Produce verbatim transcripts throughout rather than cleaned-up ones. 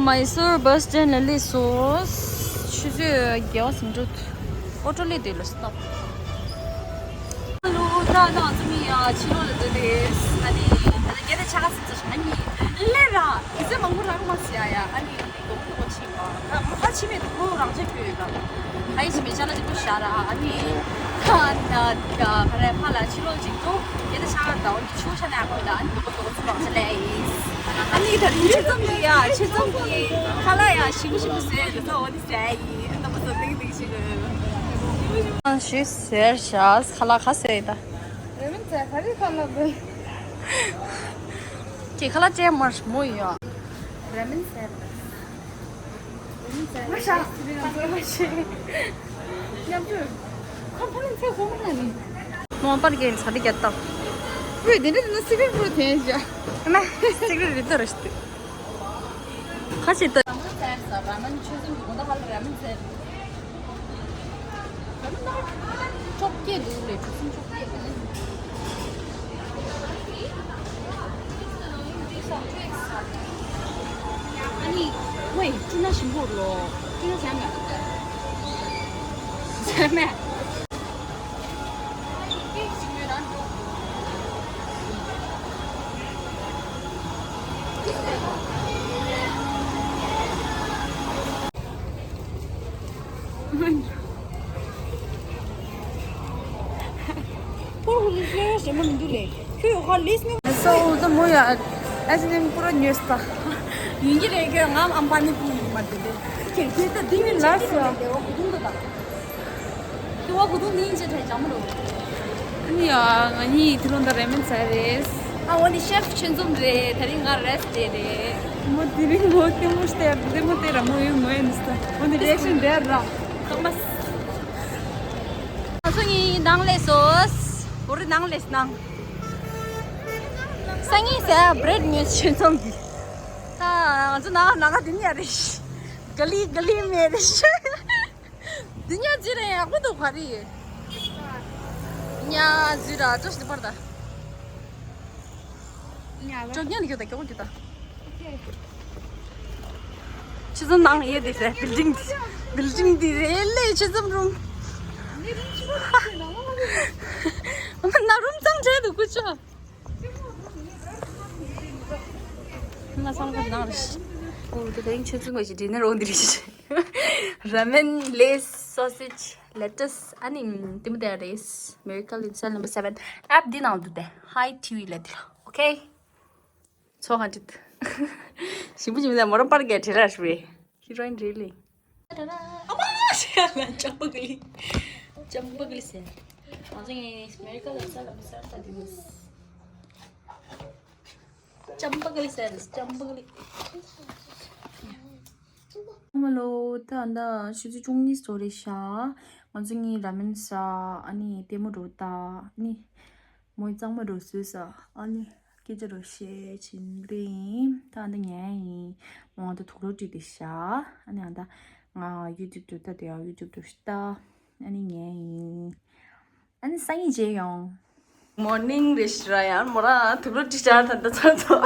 མའི་སུར་བྷ་སི་སི་ཊེན་ལ་སླེབས་སོང་། ཆུ་ཚོད་བརྒྱད་པ་ཟིན་འགྲོ། ཨོ་ཊོ་ལས་དེ་ལ་སྟོབ། ཧ་ལོ། ད་ང་ཚོ་གཉིས་ཡ་ཕྱི་ལོགས་ལ་འགྲོ་དེ། ཨ་ནི་ད་ལྟ་སྐད་ཆ་ཆ་ག་ཟིག་ཟེར་ཞིང་ཨ་ནི་ལས་ར་དེ་ཚོ་མང་པོ་རག་མ་སི་ཡ་ཡ། ཨ་ནི་ལྡོག་ལྡོག་ཕྱིན་པ་ད་མ་ཁ་ཕྱི་མེད་དུ་ཁོ་རང་ཆ་ཁྱོད་ཡོད་ད། ཨ་ཡི་ཕྱི་མེད་ཅ་ལག་ཅིག་པོ་བཞག་ར། ཨ་ནི་ད་ད་ད་ག་རེ་ཕ་ལ་ཕྱི་ལོགས་ཅིག་འགྲོ། སྐད་ཆ་ཆ་ག་ད་འོ་ནི་ཆུ་ཆ་ནས་ཨ་ཁོ་ད། ཨ་ནི་ལྡོག་ལྡོག་ཚུར་རང་ཆ་ལས་ཡིན། ཨ་ནི་ད་རིང་ཆེ་ཙམ་གྱི་ཡ་ཆེ་ཙམ་གྱི་ཁ་ལག་ཡ་ཞིམ་པོ་ཞིམ་པོ་བཟོས་ཡོད་ད། འོ་ནི་ཟ་ཡིན། ཨ་ནི་ད་པ་ས་ཏིང་ཏིང་ཞིག་ཞུ་ཟེར་བཞག་ཁ་ལག་ཁ་ཟས་ད། རེ་མིན་ཚེ་ཕ་རི་ཁ་ལག་དེ། ཁྱེད་ཁ་ལག་ཅན་མར་མོ་ཡོད། རེ་མིན་ཚེ་ད། རེ་མིན་ཚེ་ད། མ་ཤ་ཚེ་རིང་ཚེ་མ་ཤེས། ཉམས་ཚོད། ཁ་ཕ་ལ་ཚེ་གོ་མ་ན་ནི། མོ་པར་གྱི་ས་དེ་རྒྱ་ཏོ། ཝེ་དེ་འདྲ་ན་སི་ཀྲེ་ཊི་པུ་རུ་དེ་ཡིན་ཅག་ན་སི་ཀྲེ་ཊི་རེད་ད་རེད་ཤི། ཁ་ཤས་ད། ར་མན་ཚེ་ས་ར་མན་ཆུ་ཚོད་འདི་གོ་ད་ཧ་ལ་ར་མན་ཚེ། བཅོ་བརྒྱད་འདུག་ལས་གྲུ་གསུམ་བཅོ་བརྒྱད་ག་ནས། ཨ་ནི་ཝེ་སྤྲིན་ནག་ཞིམ་པོ་ལོ། སྤྲིན་ནག་ཟ་མེད། ཟ་མེད། ཁོ་ཁོ་ཚོ་ཤེས་ཡོན་ཞེ་མ་མི་འདུག་ལེ། ཁྱོད་ཡོད་ཁ་ལིས་ནི། སོ་ད་མོ་ཡ་ཨེ་ཅི་ནེམ་པུ་ར་ཉོས་ད། ཡིན་གྱི་རེད། ཁྱོད་ང་ཨམ་ཕ་ནི་པུ་ཡིན་མ་དེ་དེ། ཁྱེད་ཁྱེད་ད་དེ་ནི་ལ་སོ། དེ་བ་གུ་དུང་ད་ད། དེ་བ་གུ་དུང་ནི་ཡིན་ཅེ་ཐལ་ཅང་མ་རོ། ཨ་ནི་ཡ་ང་གཉིས་དེ་རུང་ད་རེ་མན་ཚ་རེད། ཨ་འོ་ནི་ཤེཕ་ཆོས་འཛོམས་རེད། དེ་རིང་ང་རེ་སི་ཊི་རེད། མོ་དེ་རིང་མོ་ལྟད་མོ་ལྟད་ལྟད་མོ་ལྟད་ར་མོ་ཡོད་མོ་ཡོད་ནི་ས། འོ་ནི་རི་ཨེག་ཤན་རེད་ར། ཁམས་པ། ང་ཚོ་གཉིས་ནང་ལས་སོ། བོ་རི་ནང་ལས་ནང་། སང་ཉིན་ཟེར་བྷི་རེཌ་ཉོས་ཆོས་འཛོམས་ཀྱི། ད་ང་ཚོ་ནང་ནང་ག་དེ་ཉ་རེད། ག་ལི་ག་ལི་མེ་རེད། དེ་ཉ་ཅི་རེད་ཡག་པོ་འདུག་ག་རེད། ཉ་ཟི་ར་ཅོ་ཞི་པར་ད། ཉ་ལ། ཅོ་ཉ་ནི་གྱོད་ད་གྱོད་གྱོད་ད། ཆུ་ཚོད་ནང་ཡོད་དེ་ཟེར། བིལ་ཌིང་འདི། བིལ་ཌིང་འདི་རེད་ལེ། ཆུ་ཚོད་རུམ། ན་རུམ་གཙང་བྲལ་འདུག་ཀུ་ཅོ། ང་སང་ཁ་ནང་རེད། ཨོ་དེ་དེ་རིང་ཆུ་ཚོད་ངོས་ཤིག་ཌི་ནར་འོང་འདི་རེད། ར་མེན་ལེས་སོ་སེ་ཇི་ལེ་ཊས་ཨ་ནི་དེ་མོ་དེ་རེད། མེ་རི་ཀལ་ཨིན་སེལ་ནམ་བར་སེ་བེན་ཨེབ་འདི་ནང་འདུག་སྟེ། ཧའི་ཊི་ཝི་ལབ་དེ་ལ། ཨོ་ཁེ། ཚོ་ཧ་ཅིག་ཞིམ་པོ་ཞིམ་པོ་མོ་རང་པར་གྱི་བྲེལ་ལ་ཞུ་བའི་ཧི་རོ་ཨིན་རེད་ལེ། ཨ་མ་ཞེས་ལ་ཅམ་པ་གི་ལི། ཅམ་པ་གི་ལི་ཟེར། ང་ཚོ་ངའི་མེ་རི་ཀ་ལ་ས་ལ་མི་ས་ལ་ད་དེ་མོ། ཅམ་པ་གི་ལི་ཟེར། ཅམ་པ་གི་ལི། ཨ་མ་ལོ། ད་ད་ཆུ་ཚོད་བཅུ་གཉིས་ཙམ་རེད་ཤག་ང་ཚོ་གཉིས་ར་མེན་ཟ། ཨ་ནི་ལྟད་མོ་འགྲོ་ད། ཨ་ནི་མོའི་གཙང་མ་འགྲོ་བཟོས་ཟ། ཨ་ནི་སྐད་ཆ་འགྲོ་བཤད་བྱེད་རེད། ད་ད་ཉལ་ཡིན། མོ་ང་ད་དུག་ལོག་བྲིས་ཏེ་ཤག་ཨ་ནི་ང་ད་ང་ཡུ་ཊུབ་འགྲོ་ད། དེ་ཡང་ཡུ་ཊུབ་འགྲོ་ཤི་ད། ཨ་ནི་ཉལ་ཡིན། ཨ་ནི་སང་ཉིན་མཇལ་ཡོང་། མོར་ནིང་རེད་ཤི་ར། ཡང་མོ་རང་དུག་ལོག་བྲིས་ཤག་ད་ད་ཚར་ཐོག་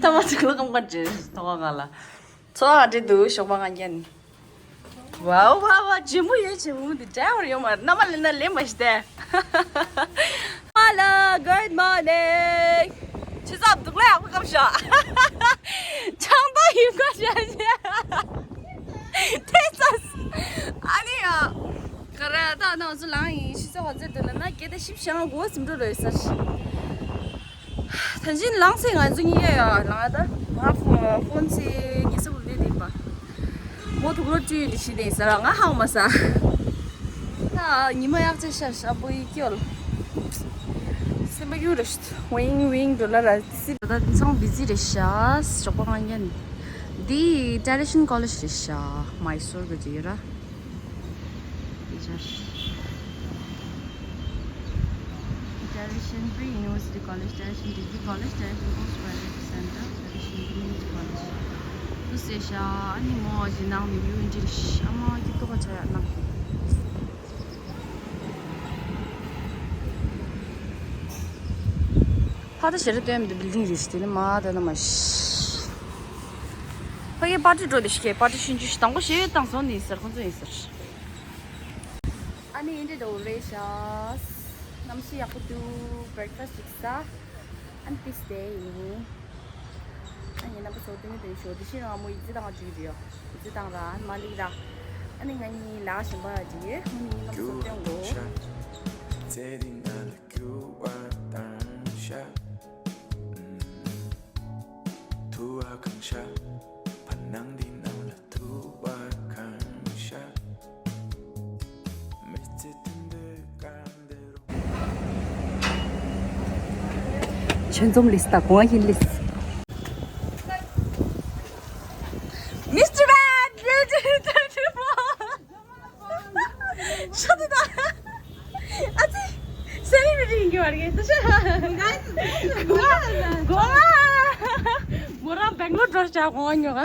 ད་མ་དུག་ལོག་གང་པར་བྲིས་ཐོག་ང་ལ། ཚོ་ཨ་འདྲེ་འདུག་ཞོགས་པ་ང་རྒྱན། ཝའོ་ཝའོ་ཝའོ། ལྗིད་མོ་ཡོད། ལྗིད་མོ་འདི་འདྲ་བར་ཡོད་མ་རེད། རྣམ་པ་ལེན་ན་ལེན་མ་ཤི་སྟེ། Hello, good morning. ཆུ་ཚོད་དུག་ལ་ཡག་པོ་སྐམ་ཤག་ཆང་ཏོག་ཡིན་པ་ཤ་ཤ། ཐེ་ཚོམ། ཨ་ནི་ཡ། ག་རེ་ད་ང་ཚོ་ལངས་ཡིན། ཆུ་ཚོད་ག་ཚོད་འདུག་ལབ་ན་སྐད་ཆ་ཞིབ་ཞང་གོ་ཟིན་འགྲོ་རེད་ཟེར། ད་ཅིན་ལངས་སེ་ང་ཚོ་གཉིས་ཡ་ཡ་ལངས་ད། ང་ཕོ་ཕོན་སེ་ཉེ་ས་བུ་ལི་དེ་པ། མོ་དུག་ལོག་བྲིས་འདི་ཤི་དེ་ཟེར་ང་ཧང་མ་ས། ད་ཉི་མ་ཡག་ཆ་ཤ་ཤ་པོ་ཡི་སྐྱོལ། སེམས་པ་གཡུ་རེ་ཤི། ཝིང་ཝིང་འགྲོ་ལ་ར་སི། ད་ཚང་བི་ཛི་རེད་ཤག་ཞོགས་པ་ང་ཉན། འདི་ཊེ་རེ་ཤན་ཀོ་ལེཇ་རེད་ཤག་མའི་སོར་གི་ཅི་ཡོད་ར། Tradition Pre-University College, Tradition Degree College, Tradition Post Graduate Center, Tradition Community College. དུ་ཟེར་ཤག་ཨ་ནི་མོ་ཞིག་ནང་ནས་ཡུལ་འཇིར་ཤ་མ་གི་ཏོག་ཆ་ཡག་ནང་། ཕ་ད་ཞེ་རེ་སྟོན་མི་འདུག་བིལ་ཌིང་རེད་ཤག་དེ་ནི་མ་ད་ན་མ་ཤི། ཕ་གིའི་པར་ཊི་འགྲོ་དེ་ཤི་ཁའི་པར་ཊི་ཤིན་ཅུ་ཞིག་དང་པོ་ཞེ་ཡོད་དང་སོང་ནི་ཟེར་ཁོང་ཚོ་ཡིན་ཟེར། ཨ་ནི་ཡིན་འདྲེ་འགྲོ་རེད་ཤག་གནམ་གཤིས་ཡག་པོ་འདུག་བྷི་རེག་ཕ་སི་ཅིག་ཟ། ཨ་ནི་ཏིས་དེ་ཡིན། ཨ་ནི་རྣམ་པ་ཚོ་སྟོན་གྱི་འདུག་ཤོག་དེ་ཤི་རང་མོ་ཡིག་རྩིས་དང་འཇུག་རེད་ཡོད། ཡིག་རྩིས་དང་ར་ཨ་ནི་མ་ལིག་ར། ཨ་ནི་ང་གཉིས་ལ་ཞིམ་པ་འགྲིག་ཡོད། ཨ་ནི་རྣམ་པ་ཚོ་སྟོན་གོ། ཆོས་འཛོམས་ལིས་དང་གོང་ཡིན་ལིས། མིས་ཊར་བན། ཤ་དེ་དང་། ཨ་ཙི། སེ་ལི་བི་རི་ཊི་ཡིན་གྱི་བར་གྱི་དུ་ཤ། གོ་མ། མོ་རང་སྦེང་ལོར་འགྲོ་བྱ་གོ་མ་ཉོ་ག་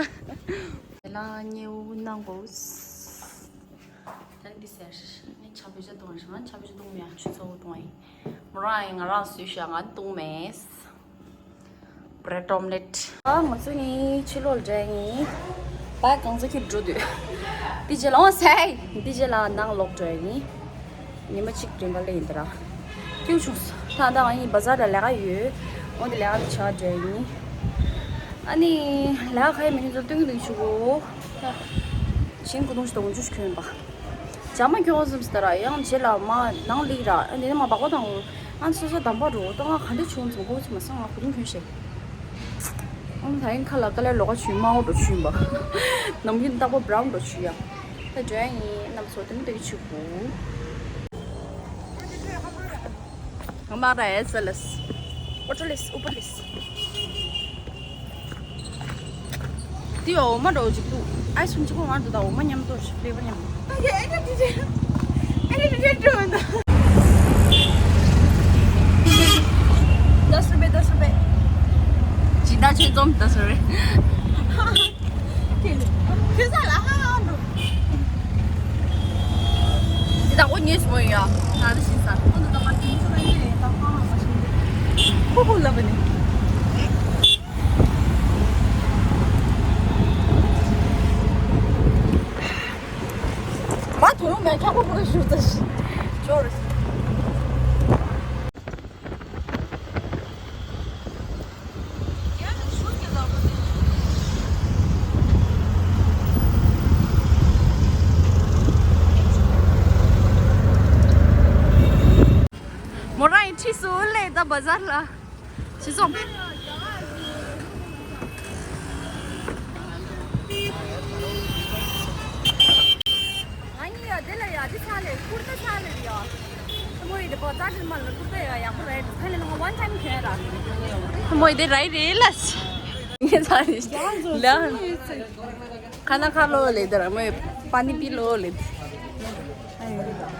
དེ་ལ་ཉེ་བོ་གནང་གོ། ད་འདི་ཟེར། ནི་ཆ་བོད་ཆ་གཏོང་རེད་ཤག་ཆ་བོད་ཆ་གཏོང་མེད་ཡ་ཆུ་ཚ་བོ་གཏོང་ཡིན། མོ་རང་ཡིན་ང་རང་བཟོས་ཤག་ང་གཏོང་མེད། བྷི་རེཌ་ཨོམ་ལེཊ། ཨ་ང་ཚོ་ནི་ཕྱི་ལོགས་འགྲོ་ཡིན། བ་གང་ཚོ་ཁྱེར་འགྲོ་དུས། འདི་རྗེས་ལ་འོང་ཟེར། འདི་རྗེས་ལ་ནང་ལོག་འགྲོ་ཡིན། ཉི་མ་གཅིག་རིང་ག་ལ་ཡིན་ད་ར། སྐྱིད་བྱུང་སོང་། ད་ལྟ་ང་ཡིན་བ་ཛར་ལ་ལས་ཀ་ཡོད། འོ་འདི་ལས་ཀ་འདི་བྱ་འགྲོ་ཡིན། ཨ་ནི་ལས་ཀ་ག་ཡི་མི་ཉུང་ཚོ་སྟོན་གྱི་འདུག་ཆུ་བོ། ད་ཞིང་ཁུ་ཐུང་ཞིག་དང་འཇུ་ཞིག་གྱོན་པ། ཇ་མ་གྱོང་ཟིམ་སྟེ་ར་ཡང་རྗེས་ལ་མ་ནང་ལིག་ར་ཨ་འདི་ནི་མ་སྦག་པ་དང་ཨ་སོ་སོ་དམ་པ་འགྲོ་ཏོ་ང་ག་འདྲ་བྱུང་ཙམ་ཀོ་ཙམ་མ་སང་ང་ཁུ་ཐུང་གྱོན་ཤེས། ཨང་ད་ཡིན་ཁ་ལ་ཀ་ལེར་ལོག་ཆུ་མ་འོ་འགྲོ་ཆུ་ཡིན་པ། ནམ་རྒྱུན་རྟག་པར་བྷ་རའུན་འགྲོ་ཆུ་ཡ། ད་འགྲོ་ཡ་ཡིན་རྣམ་ཚོ་དེ་ནི་འདོད་ཆུ་བུ། ང་མ་ར་ཨེ་ཟ་ལེས། ཨོ་ཏོ་ལེས་ཨུ་པར་ལེས། དེ་འོ་མ་འདྲ་བོ་ཅིག་འདུག་ཨའི་སི་ཁྲིམ་གཅིག་པོ་མ་འདུག་ད་འོ་མ་མཉམ་དུ་ཕི་ལེ་བར་མཉམ་དུ། ཨོ་ཁེ་ཨེ་ནི་ཊི་ཅི། ཨེ་ནི་ཊི་ཅི་འགྲོ་འདུག दस रुपये दस रुपये। ཇི་ལྟར་ཆོས་འཛོམས་ད་སོ་རེ། ཁེ་ཁེ་ས་ལ་ཧ་ཧ་འགྲོ། དེ་དང་པོ་ཉོས་སོང་ཡ། ང་ད་ཤི་ས། ཁོ་ཚོ་ད་མ་ཤི་ས་ཡིན་ད་ཧ་ཧ་མ་ཤི། ཁོ་ཁོ་ལབ་ནི། མ་དུ་རུ་མེ་ཁྱག་པོ་པོ་ཞུ་ད་ཤི། ཅོར། མོ་རང་ཡི་ཁྲིད་སུ་ལས་ད་བ་ཛར་ལ། ཞི་སོང་། ང་གཉིས་ཡ་དེ་ལ་ཡ་དེ་ཚ་ལས་ཀུར་ཏ་ཚ་ལས་ཡ། ཁོ་མོ་ཡི་དེ་བ་ཛར་དེ་མ་ལ་ཀུར་ཏ་ཡ་ཡག་པོ་རེད། ཁ་ལས་ང་ཝན་ཊའིམ་གྱོན་ར། ཁོ་མོ་ཡི་དེ་རའི་རེད་ལ། ངས་ཚ་རེད་ལ། ཁ་ན་ཁ་ལོ་ལེ་དར་མོ་པ་ནི་པི་ལོ་ལེ།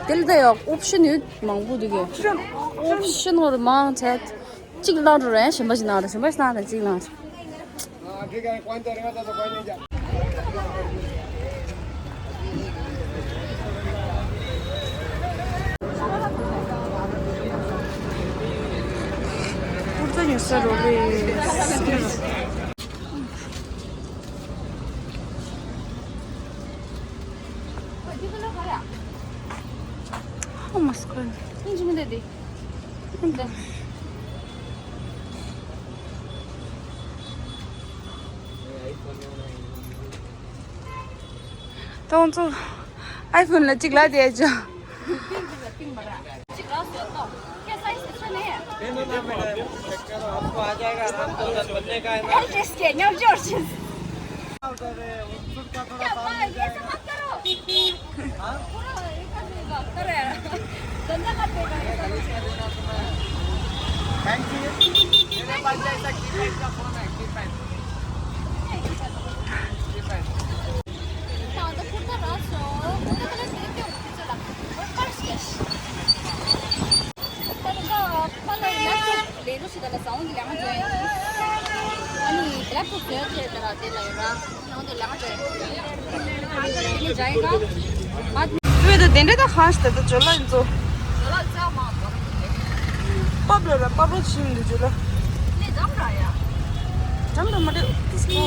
དེ་ལ་ད་ཡོག་ཨོབ་ཤན་ཡོད་མང་པོ་འདུག་གི། ཨོབ་ཤན་ཧོར་མང་ཆེ། གཅིག་ལང་འགྲོ་རེད་གཞན་པ་ཞིག་ནང་རེད་གཞན་པ་ཞིག་ནང་རེད་གཅིག་ལང་། ཀུར་ཏ་ཉོ་ས་རོ་ལེ། ཧ་མ་སྐོན། ཨིན་ཇི་མི་འདི། ཨིན་ད། ཏོང་ཙུ། ཨའི་ཕོན་ལ་གཅིག་ལ་དེ་ཅོ། ལས་ལོ་ཞིག་ད་ལ་ཟ་འོང་གི་ལས་ང་འཇོན་ཡིན། ཨ་ནི་ལེབ་ཊོབ་བཟོས་ཏེ་ད་ལ་དེ་ལ་ཡོད་ར། ཡང་དེ་ལས་ང་འཇོན་ཡིན། དེ་ནི་འཇོན་ཡིན་ག་ཨ་ནི་དེ་འདྲ་ད་ཧང་ཞིག་ད་ད་ཇོ་ལ་ཡིན་ཚོ། ཇོ་ལ་ཚ་མ་ཏོ། པབ་ལོ་ར་པབ་ལོ་ཆིམ་འདི་ཇོ་ལ། ནི་འཇམ་ར་ཡ། འཇམ་ད་མ་དེ་ཏིས་པོ།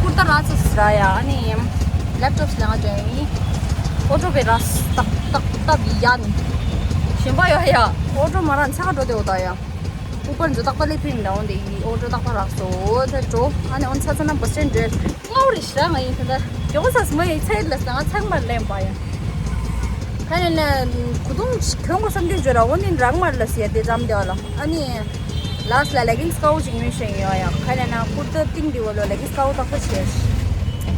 ཀུར་ཏ་རག་ཚར་ཡ། ཨ་ནི་ལེབ་ཊོབ་ལེན་ག་འགྲོ་ཡིན། ཨོ་ཊོ་པེ་རག་ཏག་ཏག་ཏག་ཡ་ནི། གཞན་པ་ཡོད་ཡ། ཨོ་ཊོ་མ་རག་ཚ་ག་འགྲོ་དེ་འོ་ད་ཡ། ཨུ་པར་འཛུལ་ཏག་ཏག་ལེ་ཕིན་ལ་འོང་དེ་ཡི། ཨོ་ཊོ་ཏག་ཏག་རག་སོ། དེ་འགྲོ། ཨ་ནི་འོན་ཚ་ཚ་ན་བུ་སི་ཊེན་འགྲོ། ངའོ་རེ་ཤ་ང་ཡིན་ཁ་ད། མགྱོགས་ས་སྨོ་ཡི་ཚ་ཡི་ལ་ས་ང་ཚང་མར་ལེན་པ་ཡ། ཁ་ནས་ན་གུ་དུང་གྱོང་གོ་བསམ་གྱི་འཇོ་ར་འོ་ནི་རང་མར་ལ་སི་ཡ་དེ་ཙམ་དེ་བ་ལ། ཨ་ནི་ལ་སི་ལ་ལེ་གིང་སི་དཀར་པོ་ཅིག་མྱོང་ཤེས་ཡོད་ཡ། ཁ་ནས་ན་ཀུར་ཏ་ཏིང་དེ་བ་ལ་ལེ་གིང་སི་དཀར་པོ་ཏག་ཏག་བྱས།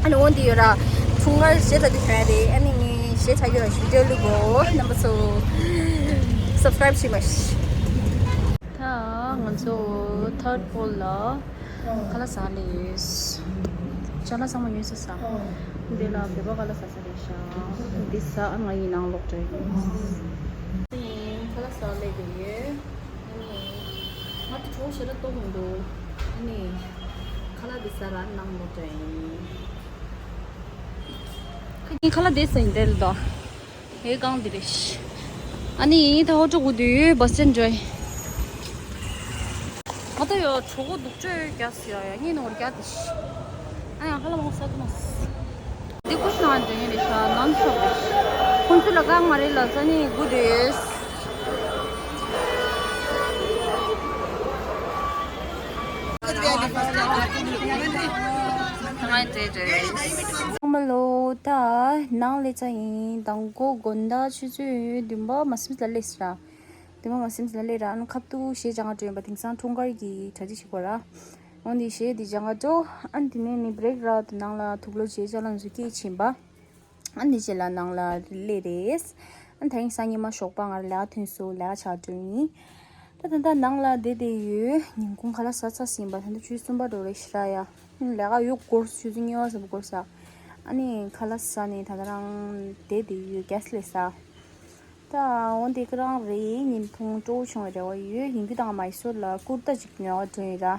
ཨ་ནི་འོ་དེ་ཡོད་ར་འཁྲུངས་སྐར་ཞེ་ད་དེ་ཤོད་ཡ་དེ། ཨ་ནི་ངས་ཞེ་ཆ་ཡོད་ཞུ་འདོད་ལུག་གོ། རྣམ་པ་ཚོ་སབ་སི་ཀ་རེབ་བྱེད་མ་ཤེས། ད་ང་ཚོ་ཐར་པོལ་ལ་ཁ་ལག་ཟ་ལེ་ཡོད། ཅ་ལག་ཚང་མ་ཉོས་ས་ཟ། འདི་ལ་བོད་པ་ཁ་ལག་ཟ་ས་རེད་ཤག་འདི་ཟ། ཨ་ང་ཡི་ནང་ལོག་འགྲོ་ཡིན། ཁ་ལག་ཟ་ལེ་དེ་ཡོད། ང་དེ་གྲོགས་ཞེ་དྲག་ལྟོགས་མི་འདུག་ཨ་ནི་ཁ་ལག་འདི་ཟ་ར་ནང་ལོག་འགྲོ་ཡིན། ཁ་ཉིན་ཁ་ལག་འདི་ཟ་ཡིན་དེ་ལ་དོ། ཨེ་གང་འདི་རེད། ཨ་ནི་ད་ཧོ་ཀྲུ་གུ་དུས་བ་སི་ཅན་འགྲོ་ཡི། ང་ད་ཡོ་གྲོགས་གུ་སྡུག་ཅོས་རྒྱག་སི་ཡ་ཡ་ངའི་ནོར་རྒྱག་དེ་ཤི། ཨ་ཡང་ཧ་ལམ་ངོ་ས་དུ་མ་སི། འདི་ཀུ་ཤི་ནང་འདྲ་ཡིན་རེད་ཤ་ནང་ཤོག་རེད། ཁོང་ཚོ་ལ་གང་མ་རེད་ལ་ས་ནི་དགུ་དུས། ཚང་མ་ལོ། ད་ནང་ལས་ཚ་ཡིན། དང་པོ་དགོང་དག་ཆུ་ཚོད་བདུན་པ་མ་ཟིན་ལ་སླེབས་ར། བདུན་པ་མ་ཟིན་ལ་སླེབས་ར། ཨ་ནི་ཁ་ཐུག་གཞས་སྦྱང་ག་འགྲོ་ཡིན་པ། དེང་སང་འཁྲུངས་སྐར་གྱི་གྲ་སྒྲིག་བྱེད་དགོས་ར། འོན་ཏེ་གཞས་དེ་སྦྱང་ག་འགྲོ། ཨ་ནི་དེ་ནས་ནི་བྷི་རེག་ར། དེ་ནང་ལ་དུག་ལོག་བྱས་ཅ་ལག་ཚོ་སྐྱེལ་ཕྱིན་པ། ཨ་ནི་རྗེས་ལ་ནང་ལ་སླེབས་རེད། ཨ་ནི་ད་རིང་སང་ཉི་མ་ཞོགས་པ་ང་རང་ལས་ཀ་ཐོན་སོང་། ལས་ཀ་བྱ་འགྲོ་ཡིན། ད་ད་ལྟ་ནང་ལ་བསྡད་བསྡད་ཡོད། ཉིན་གུང་ཁ་ལག་ཟ་ཚར་ཟིན་པ། ད་ལྟ་ཆུ་ཚོད་གསུམ་པ་འགྲོ་རེད་ཤི་ར་ཡ། ཨ་ནི་ལས་ཀ་ཡོད་སྐོར་ཆུ་ཚོད་གཉིས་པ་ཟིན་པ་སྐོར་ཟ། ཨ་ནི་ཁ་ལག་ཟ་ནས་ད་ལྟ་རང་བསྡད་བསྡད་ཡོད། གེ་སི་ལས་ཟ། ད་འོན་ཏེ་ཁོ་རང་རེད། བརྙན་ཐུང་སྤྲོ་བོ་བྱུང་བའི་རེ་བ་ཡོད། ཡིན་རྒྱུ་དང་མ་ཡི་སོ་ལ་ཀུར་ཏ་ཅིག་ཉོ་བ་འགྲོ་ཡིན་ར།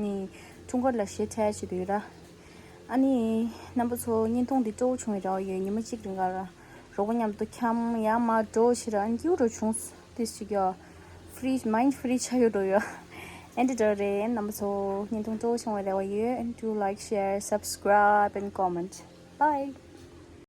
ནི་འཁྲུངས་སྐར་ལ་གཞས་འཁྲབ་བྱེད་དུ་ཡོད་ར། ཨ་ནི་རྣམ་པ་ཚོ་བརྙན་ཐུང་འདི་སྤྲོ་བོ་བྱུང་བའི་རེ་བ་ཡོད། ཉི་མ་གཅིག་རིང་ག་ར་རོགས་པ་མཉམ་དུ་འཁྱམ་ཡང་མ་འགྲོ་ཕྱིར་ཨ་ནི་སྐྱིད་པོ་འགྲོ་བྱུང་། ཏིས་ཅིག་ཡོད། ཕི་རི་མའིན་ཌི་ཕི་རི་ཆགས་ཡོད་འགྲོ་ཡོད། ཨེ་འདྲ་འདྲ་རེད། རྣམ་པ་ཚོ་བརྙན་ཐུང་སྤྲོ་བོ་བྱུང་བའི་རེ་བ་ཡོད། And do like, share, subscribe and comment. Bye.